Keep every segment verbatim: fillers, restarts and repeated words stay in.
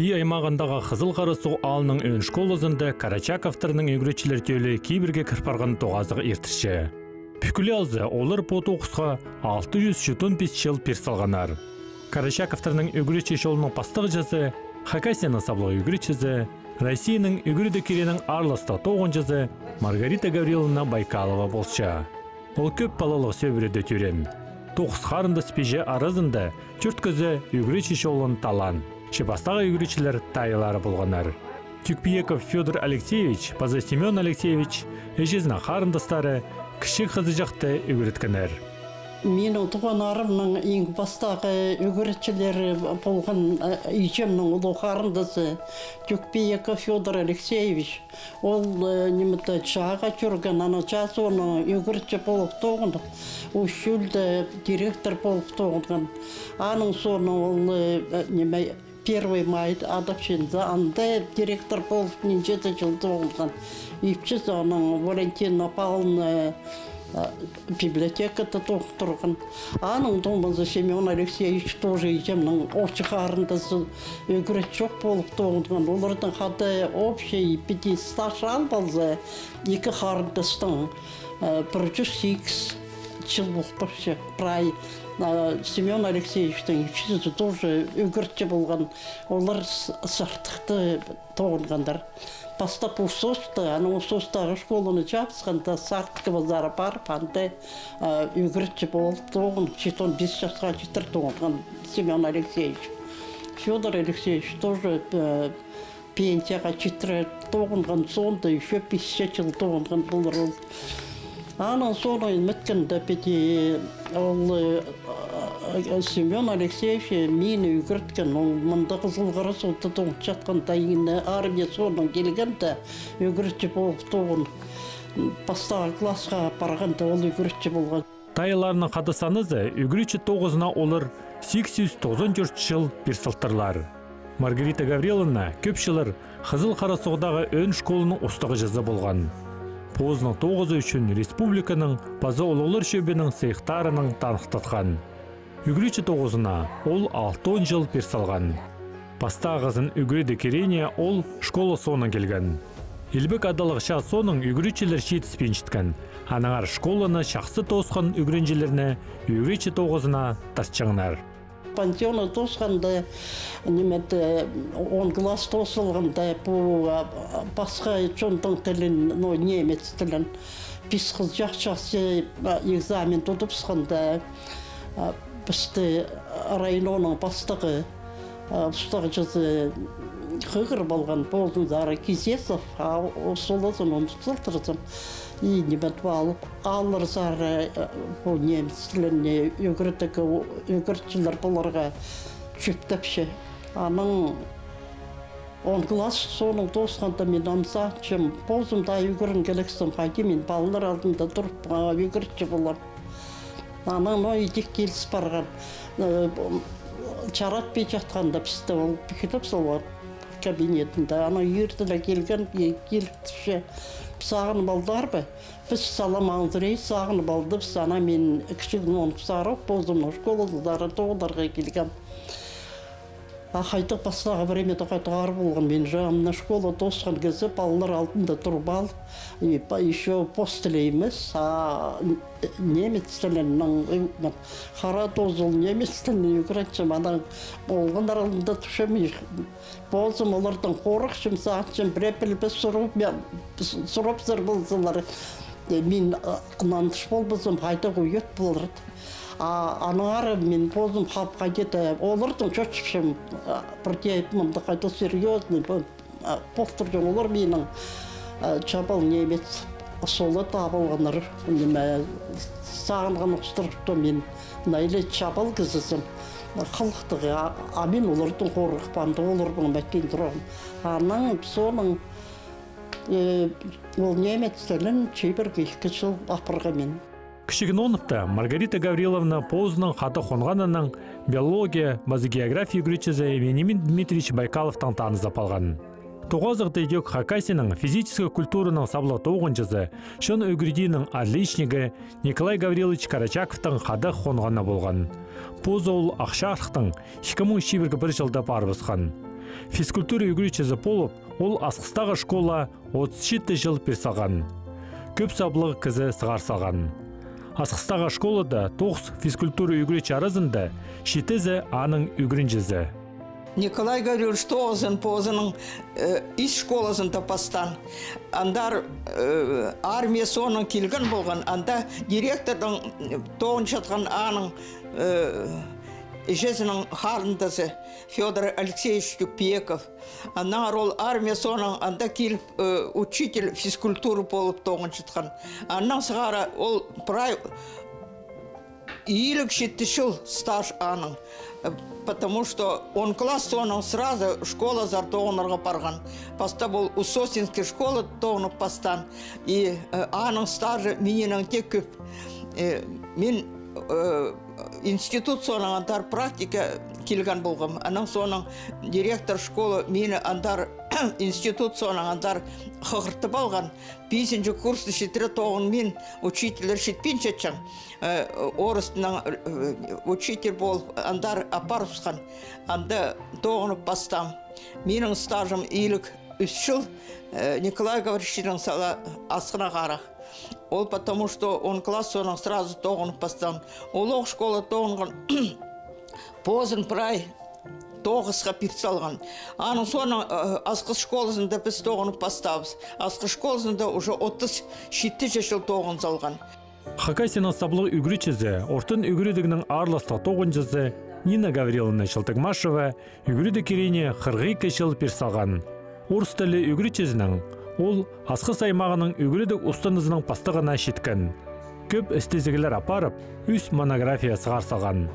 И аймағындағы Хызыл Хара Суғ аалның ӧӧн школазында Карачаковтарның ӱгретчілер тӧлі кибірге кір парған тоғазығ иртірче. Пӱкӱле алза, олар пу тоғысха алты чӱс читон пис чыл пир салғаннар. Карачаковтарның ӱгретчі чолының пастағҷызы, Хакасияның саблығ ӱгретчізі, Россияның ӱгредіг киренің аарластығ тоғынҷызы Маргарита Гавриловна Байкалова полча. Ол кӧп палалығ сӧбіреде тӧреен. Тоғыс харындас-пиҷе аразында чӧрткізі ӱгретчі чолын талаан. Че пастағы ӱгретчілер тайылары полғаннар. Тюкпиеков Фёдор Алексеевич паза Семён Алексеевич, іҷезінің харындастары, кічіг хызыҷахты ӱгреткеннер. Минің туғаннарымның иң пастағы ӱгретчілері полған, э, іҷемнің улуғ харындазы Тюкпиеков Фёдор Алексеевич. Ол, э, нимеде, чааға чӧрген, анаң чаа соонаң ӱгретчі полып тоғынған, училищеде директор полып тоғынған. Анаң соонаң ол, э, ниме, Первый май адапчатханда, анда директор полып, нинҷе-де чыл тоғынған. Ипчізі анаң Валентина Павловна, э, библиотекада тоғын турған. Анаң тоғынза Семён Алексеевич тоже іҷемнің очы харындазы, ӱгретчі полып тоғынған. Оларның хада общий піди стаж алып алза, ікі харындастың, э, пір чӱс сигіс чыл полып парча прай. Э, Семён Алексеевичтің ипчізі тоже ӱгретчі полған. Олар С-, Сартыхта тоғынғаннар. Пастап Усть-Оста, анаң Усть-Остағы школаны чабысханда, Сартыхха пазар парып, анда, а, ӱгретчі полып тоғын, читон пис часха читір тоғынған Семён Алексеевич. Фёдор Алексеевич тоже, э, пенсияға читіре тоғынған, соонда ещё пис чыл тоғынған полар ол. Анаң соонаң ниме иткенде піди ол, э, Семён Алексеевич мині ӱгреткен, ол мында Хызыл Хара Суғда тоғынчатханда, ине армия соонаң килгенде, ӱгретчі полып тоғын. Пастағы классха парғанда ол ӱгретчі полған. Тайыларының хада санызы, ӱгретчі тоғызына олар сигіс чӱс тоғызон тӧрт чыл пир салтырлар. Маргарита Гавриловна кӧп чыллар Хызыл Хара Суғдағы ӧӧн школаның устағҷызы полған. Позының тоғызы ӱчӱн республиканың паза улуғлар чӧбінің сыйыхтарынаң таныхтатхан. Ӱгретчі тоғызына ол алтон чыл пир салған. Пастағызын ӱгредіг киреене ол школа соонаң килген. Илбек адалығ чаа соонаң ӱгретчілер читіспинчеткен. Аннаңар школаны чахсы тоосхан ӱгренҷілерні ӱгретчі тоғызына тартчаңнар. Пансионны тоосханда, ниме, он класс тоос салғанда, пу, а, пасха чонның тілін, ну, немец тілін. Піс хызыҷах чахсы, а, экзамен тудыбысханда, а, пісті районның пастығы, а, устағҷызы хығырып алған, позынзар Кизесов, а, о-, солазын ундут салтырзым. И ниме, пу аал-, аалларзар, э, пу немец тіліне ӱгредіг, ӱгретчілер поларға чӧптепче. Анаң он класс соонаң тоосханда мин ам сағынчам, позым даа ӱгрен килексем, хайди мин палалар алдында турып, а, ӱгретчі полам. Анаң, но, идӧк киліс парған. Э, чаратпинчатханда пісті ол пӱкӱлеп салған кабинетінде. Анаң иртен ле килген, ки-, киліп тіпче. Сағынып алдыңар ба? Піс салам анзырай сағынып алдыбыс, анаң мин кічіг нон сарығ позымның школазар тоғынарға килгем. А хайдағ пастағы времяда хайдағ аар полған, мин же ам на школа тоосхан кізі палалар алдында турып ал, и по-, ещё постіле нимес, а н-, немец тілінең, э, хара тоозыл немец тілін ӱгретчем, анаң олғаннар алдында турчам, и позым олардаң хорыхчам, сағынчам, пірее пілбес сурап, мин, с-, сурапчар ползалар, э, мин, а, нандыш полбазам, хайдағ уйат полар. А аннаңар мин позым хап хайди-да, олардаң чочыпчам, а, пірдее мындағ хайдағ серьёзный, бу, а, полтырҷаң, олар минің, а, чабал немец солы таап алғаннар, ниме, сағынған устар, что мин найлы чабал кізізім, хылыхтығ, а, а мин олардаң хорыхпаан, оларның маттың турам. Анаң соонаң, э, ол немец тілін чибіргі ікі чыл апарғам мин. Кічіг нонапта Маргарита Гавриловна позының хада хонғанынаң биология паза география ӱгретчізі Вениамин Дмитриевич Байкаловтаң танызып алған. Тоғазығда идӧк Хакасияның физическай культураның саблығ тоғынҷызы, чон ӱгредиинің отличнигі Николай Гаврилович Карачаковтаң хада хонғаны полған. Позы ол Ах Чарыхтаң ікі муң чибіргі пір чылда парыбысхан. Физкультура ӱгретчізі полып, ол Асхыстағы школа отыс читі чыл пир салған. Кӧп саблығ кізі сығар салған. Асхыстағы школада тоғыс физкультура ӱгретчі аразында читізі аның ӱгренҷізі. Николай Гаврилович тоғызын позының, э, ис школазында пастаан. Андар, э, армия соонаң килген полған, анда директорның, э, тоғынчатхан аның, э, іҷезінің харындазы Фёдор Алексеевич Тюкпиеков. Аннаңар ол армия соонаң анда киліп, э, учитель физкультуры полып тоғынчатхан. Аннаң сығара ол прай илиг читі чыл стаж аның. Э, потому что он класс соонаң сразу школазар тоғынарға парған. Пастап ол Усосинский школа тоғынып пастаан. И, э, аның стажы миннең дее кӧп. Э, мин, э, институт соонаң андар практика килген полғам. Анаң соонаң директор школы мині андар институт соонаң андар хығыртып алған. Пизінҷі курсты читіре тоғынмин, учительлер читпинчетчең. Э, орыстың, э, учитель полып андар апарыбысхан. Анда тоғынып пастаам. Минің стажым илиг ӱс чыл, э, Николай Гавриловичтең сала асхынағарах. Ол потому что он класс соонаң сразу тоғынып пастаан. Олох школа тоғынған позын прай тоғысха пир салған. Аның соонаң, э, Асхыс школазында піс тоғынып пастаабыс. Асхыс школазында уже отыс читі чыл тоғын салған. Хакасияның саблығ ӱгретчізі, ортын ӱгредігнің аарластығ тоғынҷызы Нина Гавриловна Челтыгмашева ӱгредіг кирегіне хырых ікі чыл пир салған. Орыс тілі ӱгретчізінең ол Асхыс аймағының ӱгредіг устанызының пастығына читкен. Кӧп істезіглер апарып, ӱс монография сығар салған.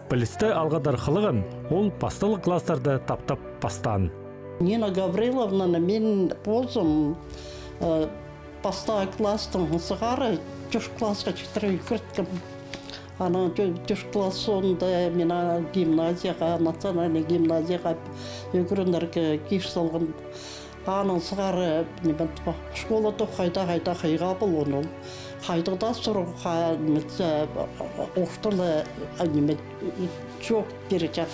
Пілісті алғыдар хылығын ол пасталығ класстарда таптап пастаан. Нина Гавриловнаны мин позым, э, пастағы класстаң сығара тӧрт классха читіре ӱгреткем. Анаң тӧ-, тӧрт класс соонда мин аны гимназияға, национальный гимназияға ӱгренерге кир салған. Анаң сығара, ниме, школада хайда-хайда хыйға полған ол. Хайдағ даа сурығға, ниме, орта ла, а, ниме, чоох пирче.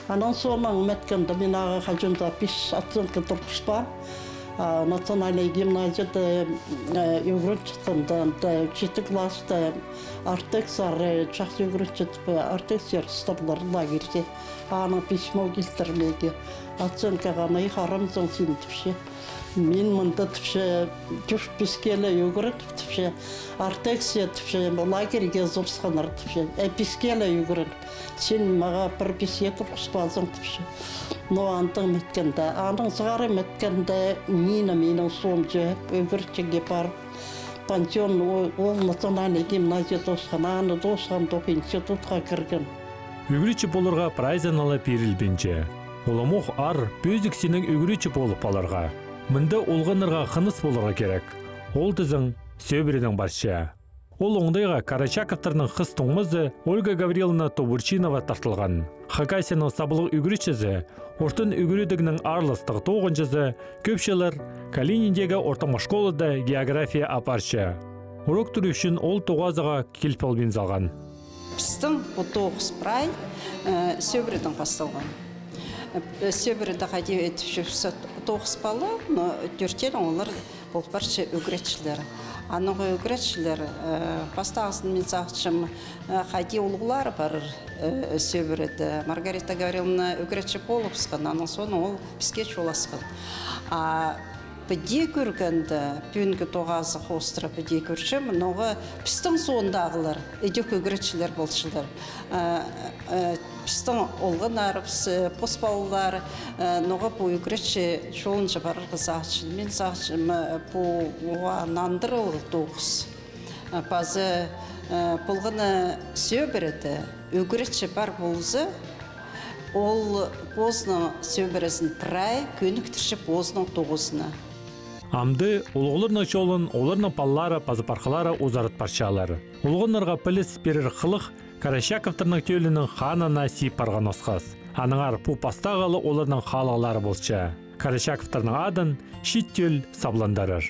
Анаң соонаң ниме иткенде, мин ағаа хаҷан даа пис оценка турғыспаам. А, национальный гимназияда, э, ӱгренчеткенде, анда читі класста Артексар, э, чахсы ӱгренчетіп, Артексер ыстырлар лагерьде. Анаң письмо килтірерге. Оценкаға не харамзың син, тіпче. Мин мында, тіпче, тӧрт-піске ле ӱгреніп, тіпче, Артексер, тіпче, лагерьге ызыбысханнар, тіпче, э, піске ле ӱгреніп. Син мағаа пір піске турғыспазың, тіпче. Но андағ ниме иткенде, анаң сығара ниме иткенде, мині, минің соомҷа ӱгретчеге парып, пансион, о-, ол национальный гимназия тоосхан, аны тоосхан тоғ институтха кірген. Ӱгретчі поларға прайзына ла пирілбинче. Уламох аар пӧзік синең ӱгретчі полып аларға. Мында олғаннарға хыныс поларға кирек. Ол тізең сӧбіредең парча. Ол оңдайға Карачаковтарның хыс туңмазы Ольга Гавриловна Тобурчинова тартылған. Хакасияның саблығ ӱгретчізі, ортын ӱгредігнің аарластығ тоғынҷызы, кӧп чыллар Калининдегі ортымғы школада география апарча. Уроктар ӱчӱн ол тоғазыға киліп албин салған. Пістің пу тоғыс прай, э, сӧбіредең пасталған. Э, сӧбіреде хайди тіпчебіс, тоғыс пала, но тӧртеен олар пол парча ӱгретчілер. Анаң ӱгретчілер, э, пастағызын мин сағынчам, э, хайди улуғлар парар, э, сӧбіреде. Маргарита Гавриловна ӱгретчі полыбысхан, анаң соонаң ол піске чоласхан. А піди кӧргенде, пӱӱнгі тоғазы хоостыра піди кӧрчем, ноға пістің соондағы ла ідӧк ӱгретчілер полчалар. Э, э, пістің олғаннарыбыс, э, пос палалар, э, ноға пу ӱгретчі чолынҷа парарға сағынча. Мин сағынчам, э, пу уғаа нандырығлығ тоғыс. Э, пазы, э, полған на сӧбіреде ӱгретчі пар полза, ол позының сӧбірезін прай кӧніктірче позының тоғызына. Амды улуғларның чолын оларның палалары паза пархалары узарат парчалар. Улуғларға піліс пирер хылых Карачаковтарның тӧлінің ханына сип парған осхас. Аннаңар пу пастағылы оларның халығлары полча. Карачаковтарның адын чиит тӧл сабландырар.